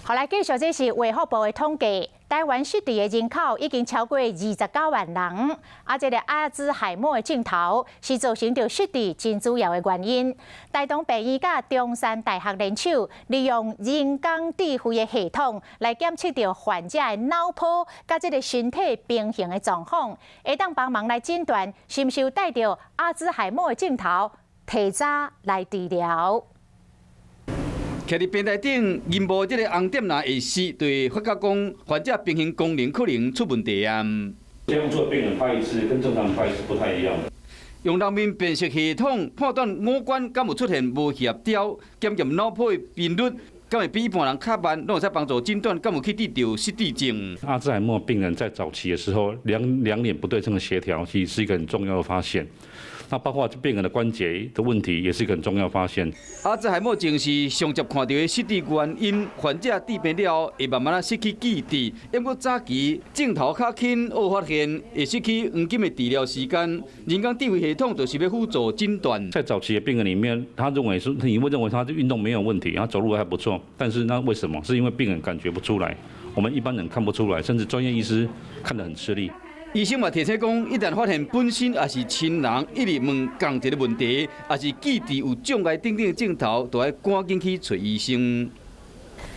好來，繼續這是衛福部的統計，台灣失智的人口已經超過29萬人。啊，這个阿茲海默的症頭是造成著失智真主要的原因。台東病院佮中山大學聯手，利用人工智慧的系統來檢測著患者的腦波佮這个身體平衡的狀況，會當幫忙來診斷是毋是有帶著阿茲海默的症頭，提早來治療。徛佇平台頂，面部這个紅點若會死，就會發覺講患者平衡功能可能出問題啊。這樣做病人拍一次跟正常人拍一次不太一樣。用人面辨識系統判斷五官敢有出現無協調，檢驗腦波的頻率，敢會比一般人較慢，攏會使幫助診斷敢有去得著失智症。阿茲海默病人在早期的時候，兩臉不對稱的協調，其實是一個很重要的發現。那包括病人的關節的問題，也是一個很重要發現。阿茲海默症是上捷看到的失智原因，患者治病了後會慢慢仔失去記憶，毋過早期症頭較輕，會發現會失去黃金的治療時間。人工智慧系統就是欲輔助診斷。在早期的病人裡面，他認為是，你會認為他運動沒有問題，他走路還不錯，但是那為什麼？是因為病人感覺不出來，我們一般人看不出來，甚至專業醫師看得很吃力。醫生嘛提醒講，一旦發現本身抑是親人一直問仝一个問題，抑是記憶有障礙等等的症頭，就愛趕緊去揣醫生。